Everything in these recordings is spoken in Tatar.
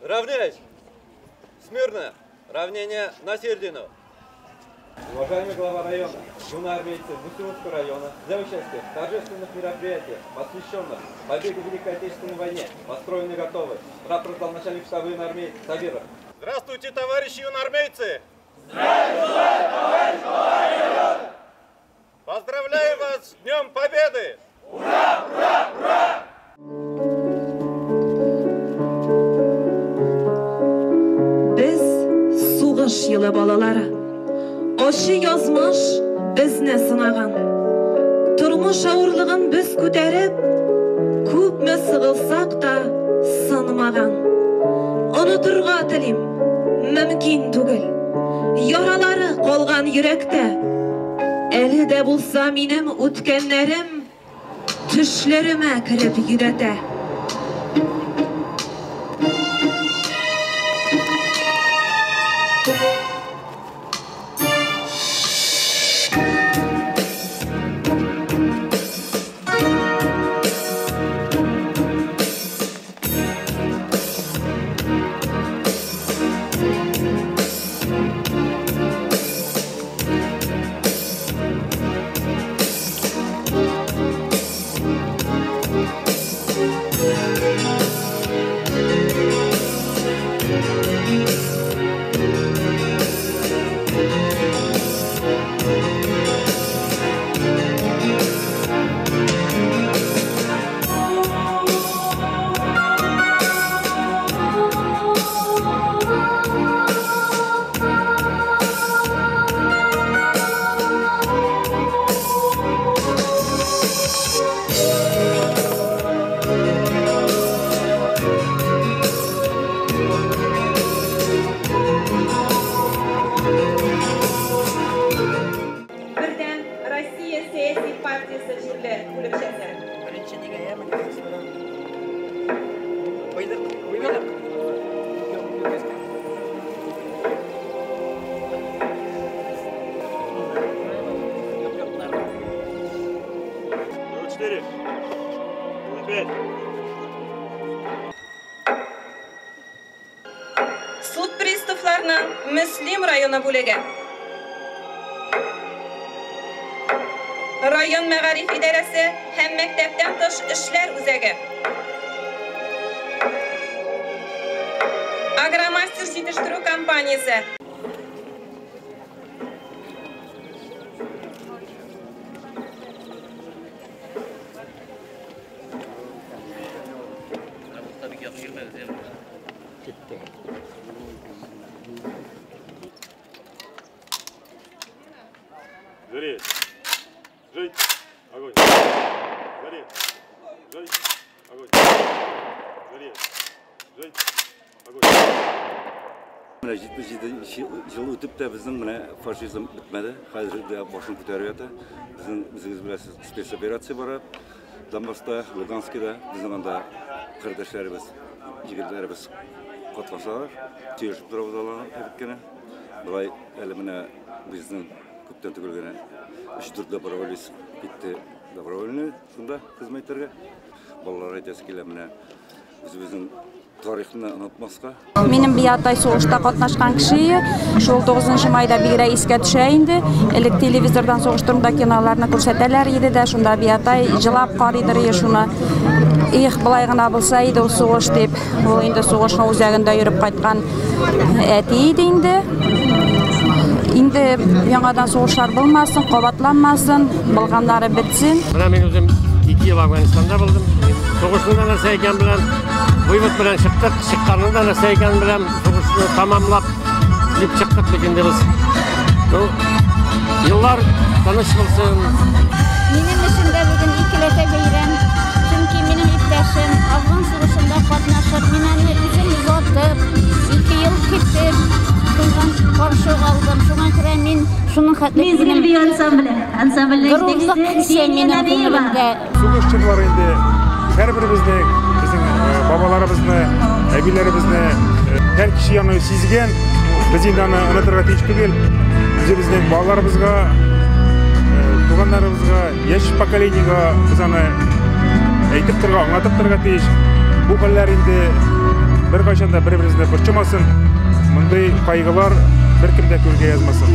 Равняйсь! Смирно! Равнение на середину! Уважаемый глава района, юноармейцы Муслимовского района, для участия в торжественных мероприятиях, посвященных победе в Великой Отечественной войне, построены готовы. Рапорт дал начальник штаба юноармейцев Сабиров. Здравствуйте, товарищи юноармейцы! Здравствуйте, товарищ глава района! Поздравляю вас с Днем Победы! Ура, ура, ура! Без сугыш елы балалары. Ачы язмыш безне сынаган. Тормыш авырлыгын без күтәреп, күпме сыгылсак та сынмаган. Онытырга телим, мөмкин түгел. Яралары калган йөрәктә. Әле дә булса минем үткәннәрем төшләремә кереп йөдәтә. Суд приставларының Мөслим районы бүлеге. Район мәгариф идарәсе һәм мәктәптән тыш эшләр үзәге. Агромастер җитештерү компаниясе. Гореть! Жить! Огонь! Гореть! Жить! Огонь! Гореть! Жить! Огонь! Менә 77 ел үтеп тә безнең менә фашизм бетмәде. Хәзер дә башын күтәреп ята. Безнең үзегез беләсез, спецоперация бара. Донбасста, Луганскида безнең анда кардәшләребез, егетләребез катнашалар. Сөйләшеп торабыз аларның әйбәт кенә. Болай әле менә безнең күптән түгел генә 3-4 доброволец китте добровольный шунда хезмәт итәргә. Балалар әйтәсе килә, менә үзебезнең тарихны онытмаска. Минем биатай сугышта катнашкан кеше, шул 9 майда бигрәк искә төшә инде. Элек телевизордан сугыш турында киноларны күрсәтәләр иде дә, шунда биатай җылап карыйдыр иде шуны. Их, былай гына булса иде ул сугыш дип. Ул инде сугышның үзәгендә йөреп кайткан әти иде инде. Инде яңадан сугышлар булмасын, кабатланмасын, булганнары бетсен. Менә мин үзем 2 ел Афганистанда булдым. Сугышның да нәрсә икәнен беләм, вывод белән чыктык, чыкканның да нәрсә икәнен беләм, сугышны тамамлап дип чыктык бит инде без. Ну, еллар тыныч булсын. Минем өчен дә бүген икеләтә бәйрәм. Чөнки минем иптәшем Афган сугышында катнашып, мин аны үзем озатып, 2 ел көтеп, шуннан каршы алдым. Шуңа күрә мин шуның хәтле Мизгел бию ансамбле, ансамбльнең горурлык җитәкчесе хисе минем Набиева. күңелемдә. Сугыш чорлары инде һәрберебезнең, безнең бабаларыбызны, әбиләребезне һәр кеше аны сизгән, без инде аны онытырга тиеш түгел. Үзебезнең балаларыбызга, туганнарыбызга, яшь поколениега без аны әйтеп торырга, аңлатып торырга тиеш. Бу хәлләр инде Беркайчан да бер-беребезне борчымасын. Мондый кайгылар беркем дә күрергә язмасын.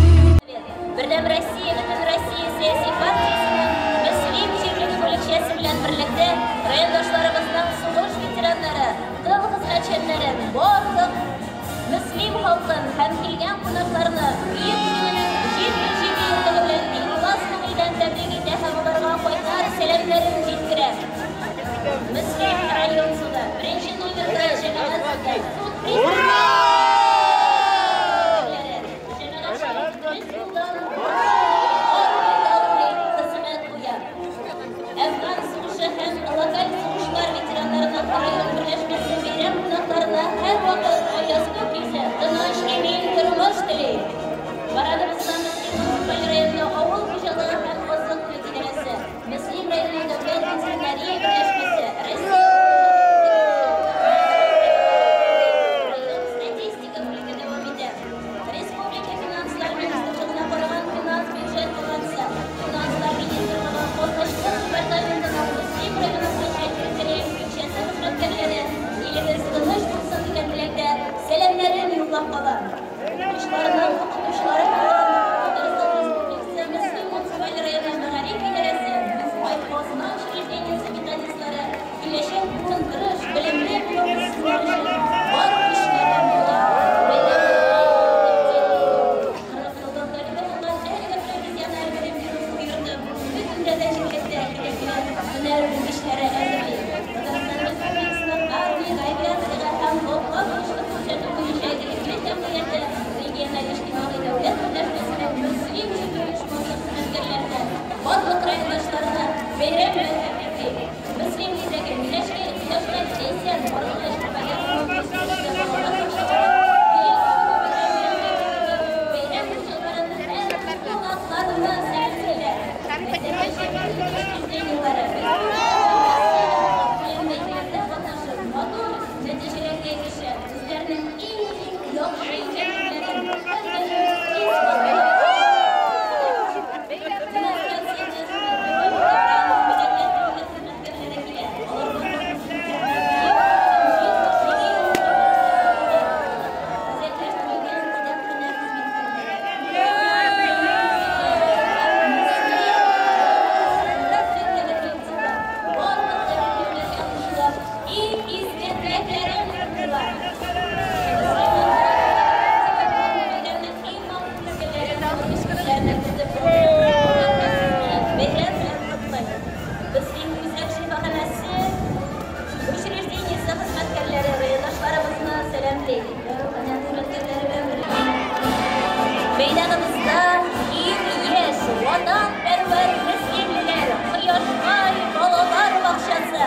Бердәм Россия Бөтенроссия сәяси партиясенең Мөслим җирлеге бүлекчәсе белән берлектә райондашларыбызның сугыш ветераннары, тыл хезмәтчәннәрен, барлык Мөслим халкын һәм килгән кунакларны Бөек Җиңүнең 77 еллыгы белән ихлас күңелдән тәбрик итә һәм аларга кайнар сәламнәрен җиткерә. Мөслим район суды, беренче номерлы җәмәгать суды, суд хезмәт куя. Әфган сугышы һәм локаль сугышлар ветераннарының район берләшмәсе бәйрәм кунакларына һәрвакыт аяз күк йөзе, тыныч, имин тормыш тели. Парадыбызда Мөслим муниципаль районы авыл хуҗалыгы һәм азык-төлек идарәсе, Мөслим районы дәүләт ветеринария берләшмәсе, Россия район статистика бүлеге дәвам итә. Республика финанслар министрлыгына караган финанс бюджет балансы, финанслар министрлыгы казначылык департаментының Мөслим районы буенча территориаль бүлекчәсе хезмәткәрләре илебез тыныч булсын дигән теләктә сәламнәрен юллап кала. Укучыларның укытучылары булган Татарстан Республикасы Мөслим муниципаль районы мәгариф идарәсе, Казна учреждениесе методистлары киләчәк буын тырыш, белемле булып үссеннәр өчен бар көчләрен куя. Бәйрәм 40 елдан тарихы булган әлеге профессиональ белем бирү йорты бүгенге көндә дә җирлектә кирәкле һөнәр белгечләре әзерли. Татарстан Республикасының армия, авиациягә һәм флотка булышлык күрсәтү буенча ирекле җәмгыяте региональ иҗтимагый дәүләт берләшмәсенең Мөслим җирле оешмасы хезмәткәрләренә барлык райондашларына бәйрәм белән тәбрикли. Мөслим үзәге Миләшкәй, Кояшкай, Ләйсән, Карлыгач, Баян, балалар бакчалары Бөек Җиңү бәйрәме белән тәбрикләп, бәйрәм хуҗаларын һәм кунакларны сәламлиләр. Мәктәпкәчә белем учреждениеләре республика һәм Россиянең бәйгеләрдә катнашып, матур нәтиҗәләргә ирешә. Үзләренең иң-иң яхшы икәнлекләрен һәрдаим исбатлыйлар. Демонстрацияне дәвам итеп мәдәният бүлеге хезмәткәрләре килә. Алар үзәкләштерелгән китапханә хезмәткәрләре. Барлык тәбрикләүләргә кушылып, иң изге теләкләрен юллыйлар. Бәйрәмнең иң матур мизгелләрен, тормыш көннәрен көтеп бәйрәм белән котлый. Мөслим үзәк шифаханәсе учреждениесе хезмәткәрләре райондашларыбызны сәламли. Даруханә хезмәткәрләре белән берлектә. Мәйданыбызда иң яшь, ватанпәрвәр мөслимлеләр, Кояшкай балалар бакчасы.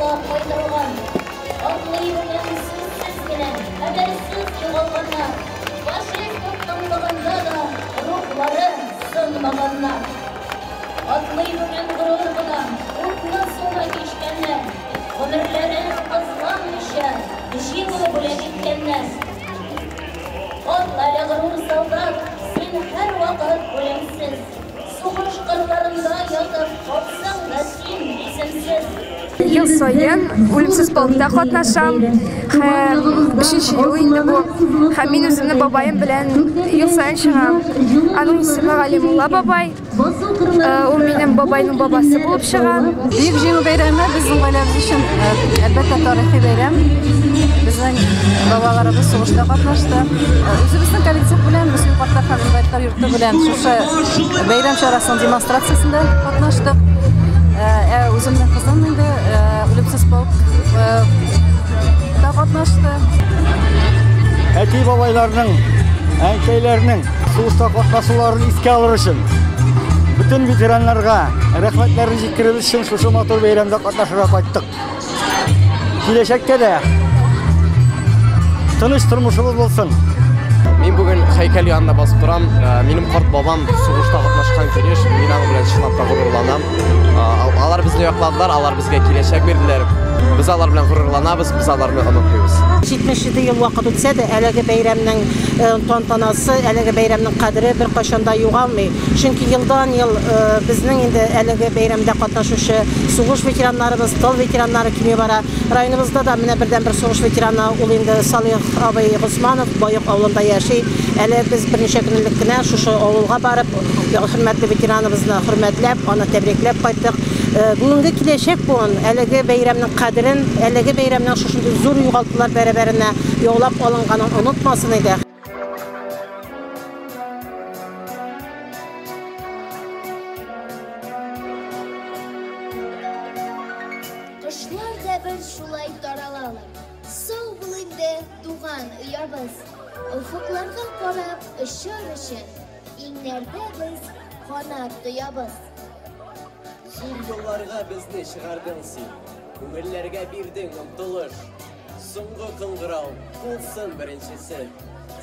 Ватанга кайтарылган. Атлый бүген сүзсез генә, хәбәрсез югалганнар. Фашист тоткынлыгында да рухлары сынмаганнар. Атлый бүген горур гына, утны суны кичкәннәр. Гомерләрен кызганмыйча, җиңү бүләк иткәннәр. Атла әле горур солдат, син һәрвакыт үлемсез. Сугыш кырларында ятып калсаң да син исемсез. Ел саен Үлемсез полкта катнашам. Һәм өченче ел инде бу. Һәм мин үземнең бабаем белән ел саен чыгам. Аның исеме Галимулла бабай. Ул минем бабайның бабасы булып чыга. Бөек Җиңү бәйрәме безнең гаиләбез өчен, әлбәттә, тарихи бәйрәм. Безнең бабаларыбыз сугышта катнашты. Үзебезнең коллектив белән, Мөслим картлар һәм инвалидлар йорты белән шушы бәйрәм чарасының демонстрациясендә катнаштык. Ә үземнең кызым инде Үлемсез полк та катнашты. Әти бабайларның, әнкәйләрнең сугышта катнашуларын искә алыр өчен, бөтен ветераннарга рәхмәтләрен җиткерер өчен шушы матур бәйрәмдә катнашырга кайттык. Киләчәктә дә тыныч тормышыбыз булсын. Мин бүген һәйкәл янында басып торам. Минем карт бабам сугышта катнашкан килеш, мин аның белән чынлап та горурланам. Алар безне якладылар, алар безгә киләчәк бирделәр. Без алар белән горурланабыз, без аларны онытмыйбыз. 77 ел вакыт үтсә дә, әлеге бәйрәмнең тантанасы, әлеге бәйрәмнең кадере беркайчан да югалмый. Чөнки елдан ел безнең инде әлеге бәйрәмдә катнашучы сугыш ветераннарыбыз, тыл ветераннары кими бара. Районыбызда да менә бердән-бер сугыш ветераны ул инде Салих абый Госманов Баек авылында яши. Әле без берничә көн элек кенә шушы авылга барып, хөрмәтле ветераныбызны хөрмәтләп, аны тәбрикләп кайттык. Бүгенге киләчәк буын әлеге бәйрәмнең кадерен, әлеге бәйрәмнең шушындый зур югалтулар бәрабәренә яулап алынганын онытмасын иде. Кошлар да бер шулай таралалар. Сау бул инде, туган оябыз. Офыкларга карап очар өчен, иңнәрдә без канат тоябыз. Зур юлларга безне чыгардың син, күңелләргә бирдең омтылыш. Соңгы кыңгырау булсын беренчесе.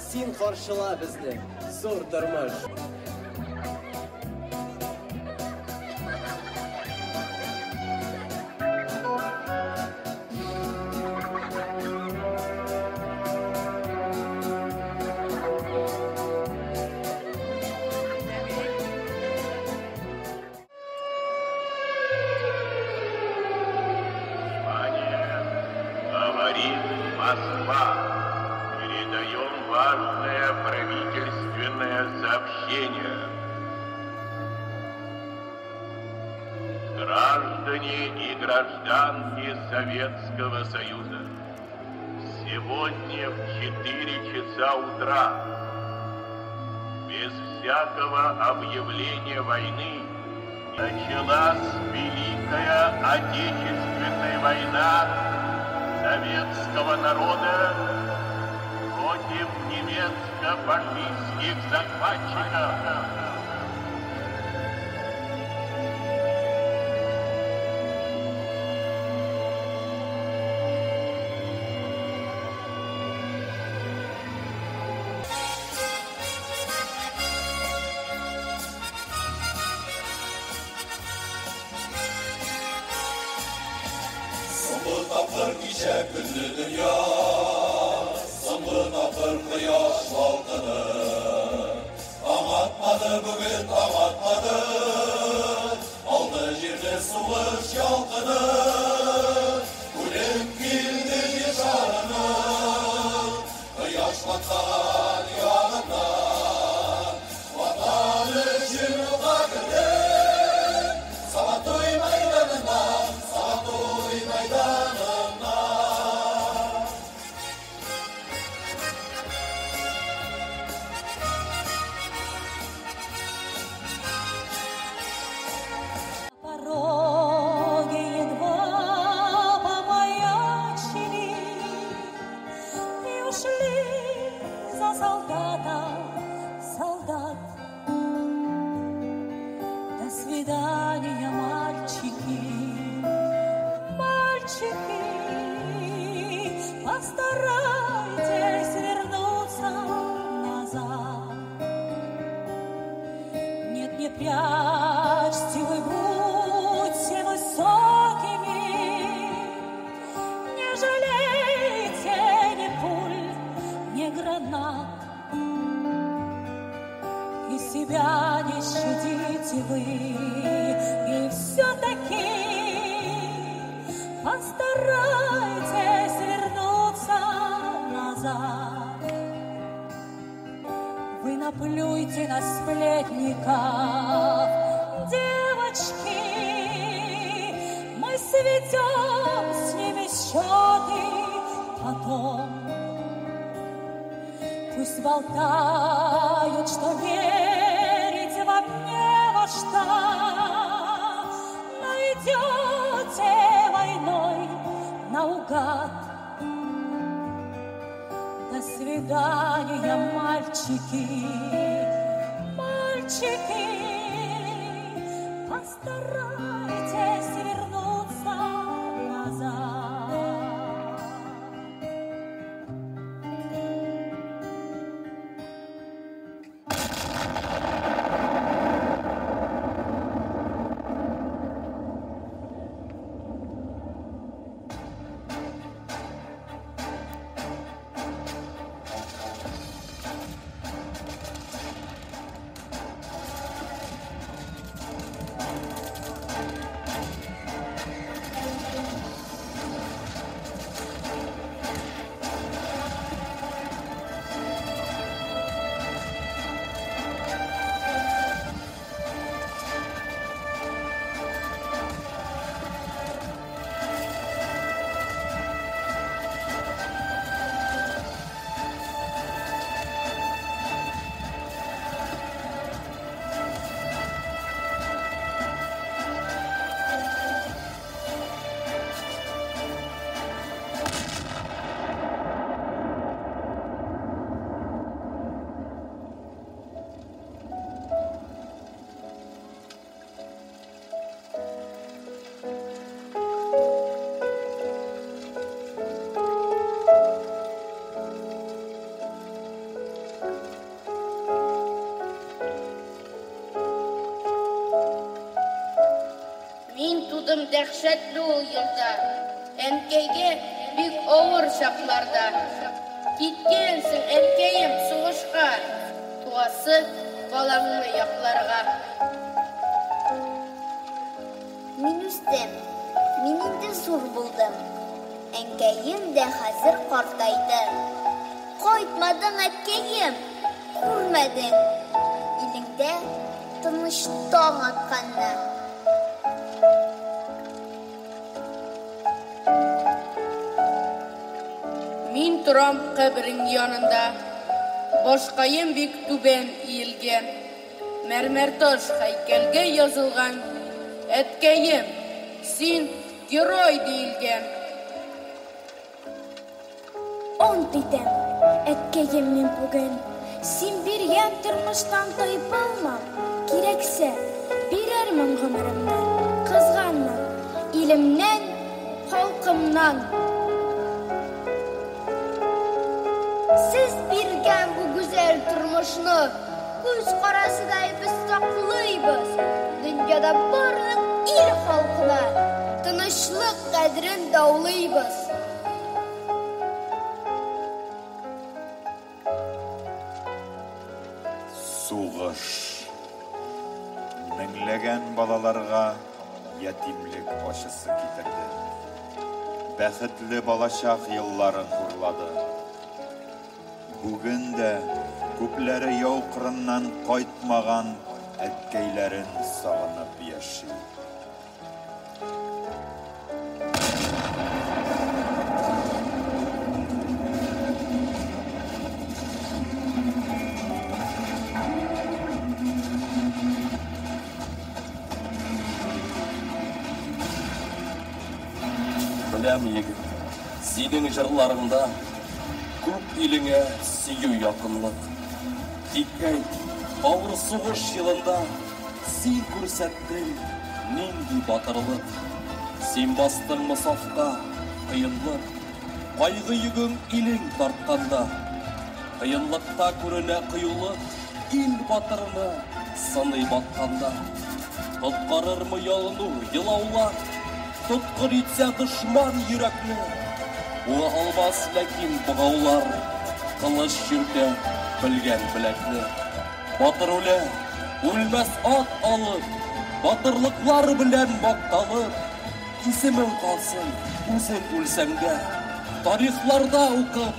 Син каршыла безне, зур тормыш. Москва. Передаем важное правительственное сообщение. Граждане и гражданки Советского Союза, сегодня в 4 часа утра, без всякого объявления войны, началась Великая Отечественная война советского народа против немецко-фашистских захватчиков. Тапкыр кичә көнле дөнья, соңгы тапкыр кояш балкыды. Таң атмады бүген, таң атмады, алды җирне сугыш ялкыны. Үлем килде җир шарына, кояш баткан ягыннан. Ватан өчен утка керде, Сабантуй мәйданыннан, Сабантуй мәйданыннан. Пороге едва помаячили и ушли за солдатом солдат. До свидания, мальчики, мальчики. Постарайтесь вернуться назад. Нет, не прячьте вы, будьте высокими, не жалейте ни пуль, ни гранат. И себя не щадите вы, и все-таки постарайтесь вернуться назад. Вы наплюйте на сплетников, девочки, мы сведем с ними счеты потом. Пусть болтают, что верить вам не во что, но идете войной наугад. До свидания, мальчики, мальчики, постарайтесь вернуться назад. Мин тудым дәһшәтле ул елда, Әнкәйгә бик авыр чакларда. Киткәнсең, әнкәем, сугышка, Туасы балаңны якларга. Мин үстем, мин инде зур булдым. Әнкәем дә хәзер картайды. Кайтмадың, әткәем, күрмәдең. Илеңдә тыныч таң атканны. Мин торам каберең янында, Башкаем бик түбән иелгән. Мәрмәр таш һәйкәлгә язылган, Әткәем, син герой диелгән. Ант итәм, әткәем мин бүген, Син биргән тормыштан тайпылмам. Кирәксә, бирермен гомеремне, Кызганмам илемнән, халкымнан. Сез биргән бу гүзәл тормышны Күз карасыдай без саклыйбыз. Дөньяда барлык ил халкына Тынычлык кадерен даулыйбыз. Сугыш. Меңләгән балаларга ятимлек ачысы китерде. Бәхетле балачак елларын хурлады. Бүген дә күпләре яу кырыннан кайтмаган әткәйләрен сагынып яши. Беләм, егет, синең җырларыңда күп илеңә сөю якынлык. Тик әйт, авыр сугыш елында син күрсәттең нинди батырлык. Син бастыңмы сафка, кыенлык, Кайгы йөген илең тартканда. Кыенлыкта күренә кыюлык, ил батырына сыный батканда. Коткарырмы ялыну, елаулар, тоткын итсә дошман йөрәкне. Буа алмас ләкин богаулар, кылыч йөртә белгән беләкне. Батыр үлә, үлмәс ат алып, батырлыклар белән макталып, исемең калсын, үзең үлсәң дә, тарихларда укып,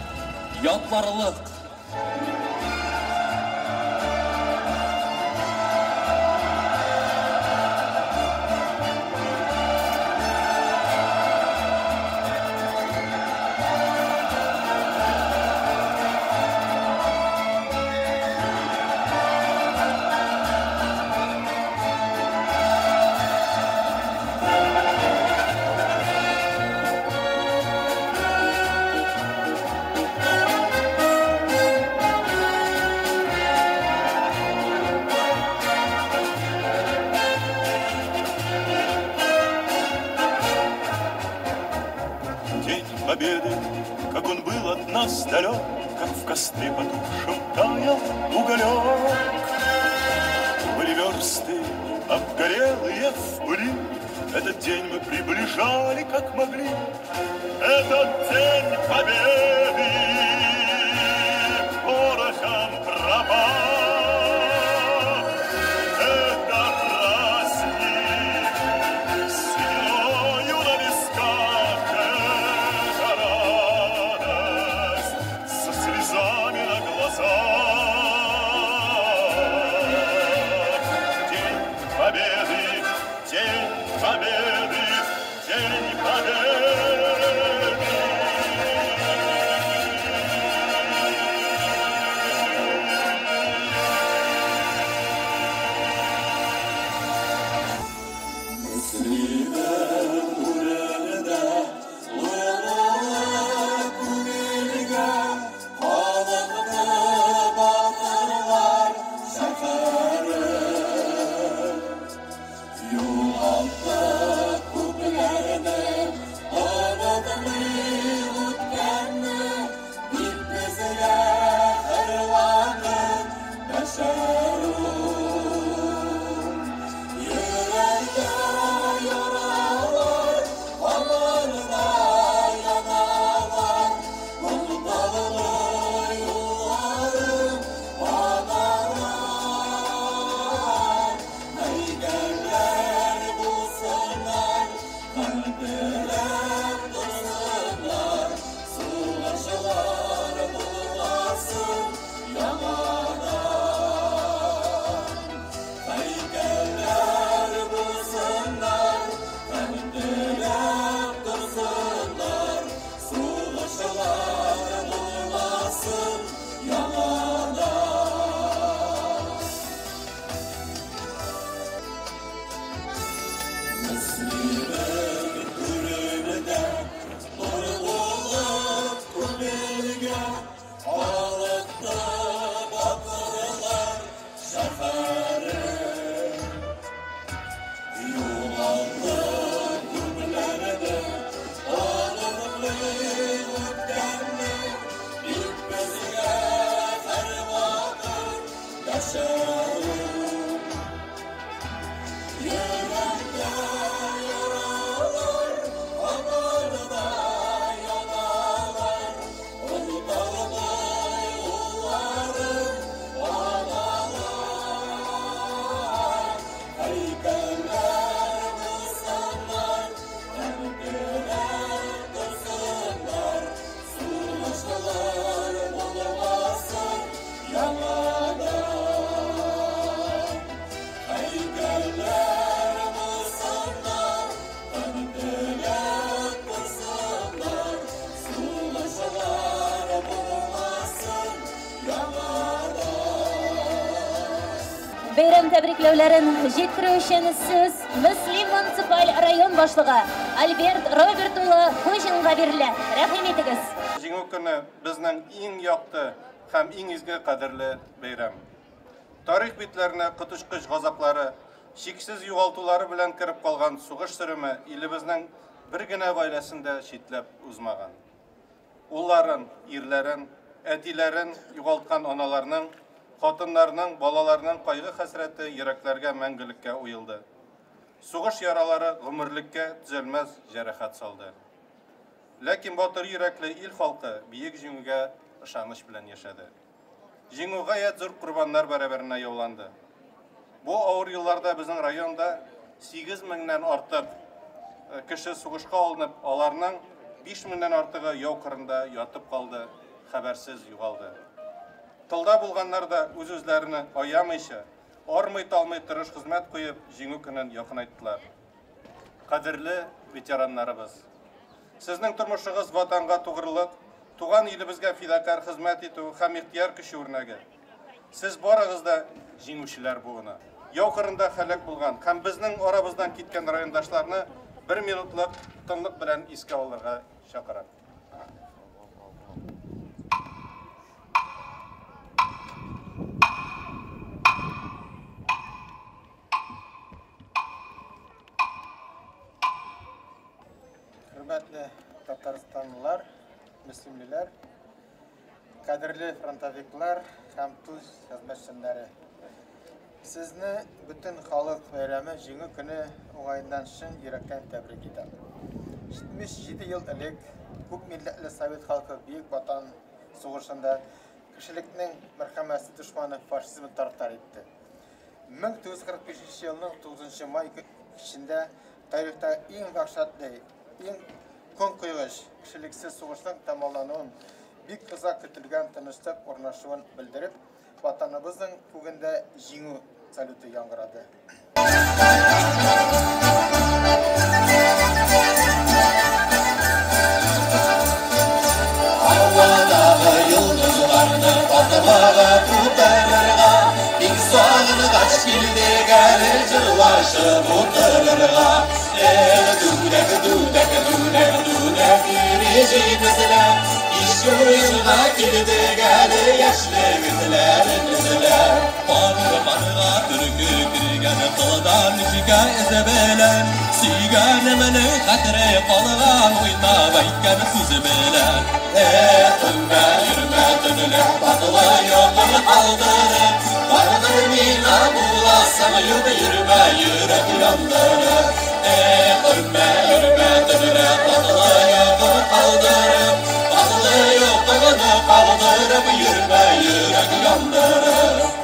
ятларлык. День Победы, как он был от нас далек, как в костре потухшем таял уголек. Были версты, обгорелые в пыли, этот день мы приближали, как могли. Этот день Победы порохом пропах. Это праздник с сединою на висках, это радость со слезами на глазах. День Победы, День Победы, День Победы. Мөслимем түрендә нурлы күңелгә халыкны батырлар шәһәре. Югалтты күпләрне, онытмый үткәнне, дип безгә һәрвакыт яшәрү. Йөрәктә яралар, каннарда яналар, онытылмый улларым, аналар. Һәйкәлләр булсыннар, хәтерләп торсыннар, сугышчылар булмасын яңадан. Һәйкәлләр булсыннар, хәтерләп торсыннар, сугышчылар булмасын яңадан. Мөслимем түрендә нур булып күңелгә халыкны батырлар шәһәре. Югалты күпләрне, онытмый үткәнне, бик безгә һәрвакыт яшәрү. Йөрәктә яралар, каннарда яналар, онытылмый улларым, аналар. Һәйкәлләр булсыннар, хәтерләп торсыннар, сугышлар булмасын яңадан. Һәйкәлләр булсыннар, хәтерләп торсыннар, сугышлар булмасын яңадан. Бәйрәм тәбрикләүләрен җиткерү өчен сүз Мөслим муниципаль район башлыгы Альберт Роберт улы Хуҗинга бирелә. Рәхим итегез. Җиңү көне безнең иң якты һәм иң изге кадерле бәйрәм. Тарих битләренә коточкыч газаплары, чиксез югалтулары белән кереп калган сугыш сөреме илебезнең бер генә гаиләсен дә читләп узмаган. Улларын, ирләрен, әтиләрен югалткан аналарның, хатыннарның, балаларның кайгы хәсрәте йөрәкләргә мәңгелеккә уелды. Сугыш яралары гомерлеккә төзәлмәс җәрәхәт салды. Ләкин батыр йөрәкле ил халкы бөек җиңүгә ышаныч белән яшәде. Җиңү гаять зур корбаннар бәрабәренә яуланды. Бу авыр елларда безнең районда 8 меңнән артык кеше сугышка алынып, аларның 5 меңнән артыгы яу кырында ятып калды, хәбәрсез югалды. Тылда булганнар да үз-үзләрен аямыйча, армый-талмый тырыш хезмәт куеп, җиңү көнен якынайттылар. Кадерле ветераннарыбыз! Сезнең тормышыгыз Ватанга тугрылык, туган илебезгә фидакарь хезмәт итү һәм ихтыяр көче үрнәге. Сез барыгыз да җиңүчеләр буыны. Яу кырында һәлак булган һәм безнең арабыздан киткән райондашларны бер минутлык тынлык белән искә алырга чакырам. Хөрмәтле татарстанлылар, мөслимлеләр, кадерле фронтовиклар һәм тыл хезмәтчәннәре! Сезне бөтен халык бәйрәме Җиңү көне уңаеннан чын йөрәктән тәбрик итәм. 77 ел элек күп милләтле совет халкы Бөек Ватан сугышында кешелекнең мәрхәмәтсез дошманы фашизмны тар-тар итте. 1945 елның 9 май кичендә тарихта иң вәхшәтле, иң кан койгыч кешелексез сугышның тәмамлануын, бик озак көтелгән тынычлык урнашуын белдереп, Ватаныбызның күгендә Җиңү салюты яңгырады. Һавадагы йолдызларны тартмага күтәрергә, Бик сагынгач килдек әле җырлашып утырырга. Эх, дүдәк, дүдәк, дүдәк, дүдәк, йөри җитезләп, Кичке уенга килдек әле яшьлек эзләрен эзләп. Карманга төлке кергән кылдан нечкә эзе белән, Сөйгәнемнең хәтере калган уйнап әйткән сүзе белән. Эх, өрмә, йөрмә төнлә татлы йокың калдырып, Бардыр миңа буласың юк, йөрмә йөрәк яндырып. Эх, өрмә, йөрмә төнлә татлы йокың калдырып, Татлы йокыңны калдырып, йөрмә